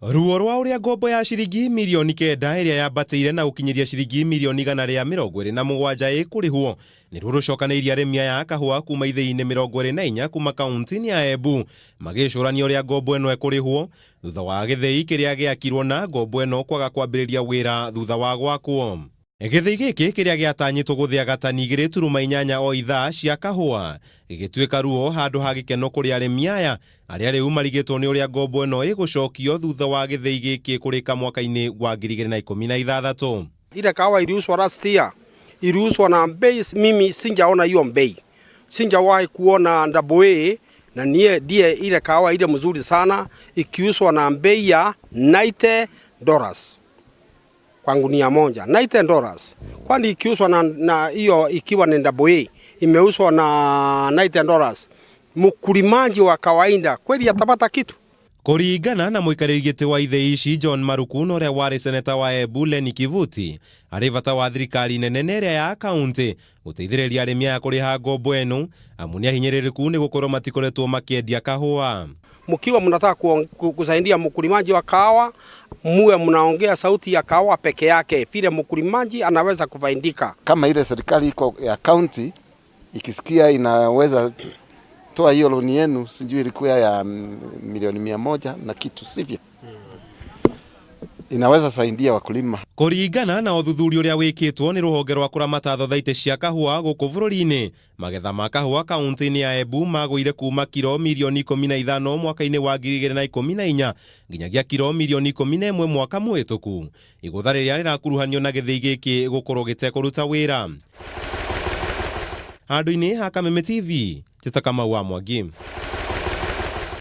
Ruo rwa ũrĩa ngombo ya ciringi mirioni 9 ĩrĩa yambatĩire na gũkinyĩria ciringi mirioni 127 ĩkũrĩhwo nĩruo rũcokanĩirie arĩmi aya a kahũa kuma ithĩi-inĩ 24 kuma kaunti-inĩ ya Embu magĩcũrania ũrĩa ngombo ĩno ĩkũrĩhwo thutha wa gĩthĩi kĩrĩa gĩakirwo na ngombo ĩno kwaga kwambĩrĩria wĩra thutha wa gwakwo. Gĩthĩi gĩkĩ kĩrĩa gĩatanyĩtwo gũthĩaga tani 2.8 o ithaa cia kahũa gĩgĩtuĩka ruo handũ ha gĩkeno kũrĩ arĩmi aya arĩa rĩu marigĩtwo nĩ ũrĩa ngombo ĩno ĩgũcokio thutha wa gĩthĩi gĩkĩ kũrĩka mwaka-inĩ wa 2016. Ile kahawa iliuzwa last year iliuzwa na bei, mimi sinjaona hiyo bei, sinjawahi kuona double A na nie ndiye ile kahawa ile mzuri sana ikiuzwa na bei ya $90 kwa gunia moja, $90. Kwani ikiuzwa na hiyo ikiwa ni double A imeuzwa na $90, mkulimaji wa kawaida kweli atapata kitu? Kũringana na mũikarĩri gĩtĩ wa ithĩi ici John Maruku na ũrĩa warĩ seneta wa Embu Lenny Kivuti, arĩ bata wa thirikari nene na ĩrĩa ya kaunti gũteithĩrĩria arĩmi aya kũrĩha ngombo ĩno amu nĩ ahinyĩrĩrĩku nĩ gũkorwo matikoretwo makĩendia kahũa. Mkiwa mnataka kusaidia mkulimaji wa kahawa, muwe mnaongea sauti ya kahawa peke yake, vile mkulimaji anaweza kufaidika. Kama ile serikali iko ya kaunti ikisikia inaweza toa hiyo loan yenu, sijui ilikuwa ya milioni 100 na kitu, sivyo? Inaweza saidia wakulima. Kũringana na ũthuthuria ũrĩa wĩkĩtwo nĩ rũhonge rwa kũramata thothaitĩ cia kahũa gũkũ bũrũri-inĩ, magetha ma kahũa kaunti-inĩ ya Embu magũire kuma kiro mirioni 15 mwaka-inĩ wa 2014 nginyagia kiro mirioni 11 mwaka mũhĩtũku, igũtha rĩrĩa rĩrakuruhanio na gĩthĩi gĩkĩ gũkorwo gĩtekũruta wĩra. Handũ-inĩ ha Kameme TV, Tita Kamau wa Mwangi.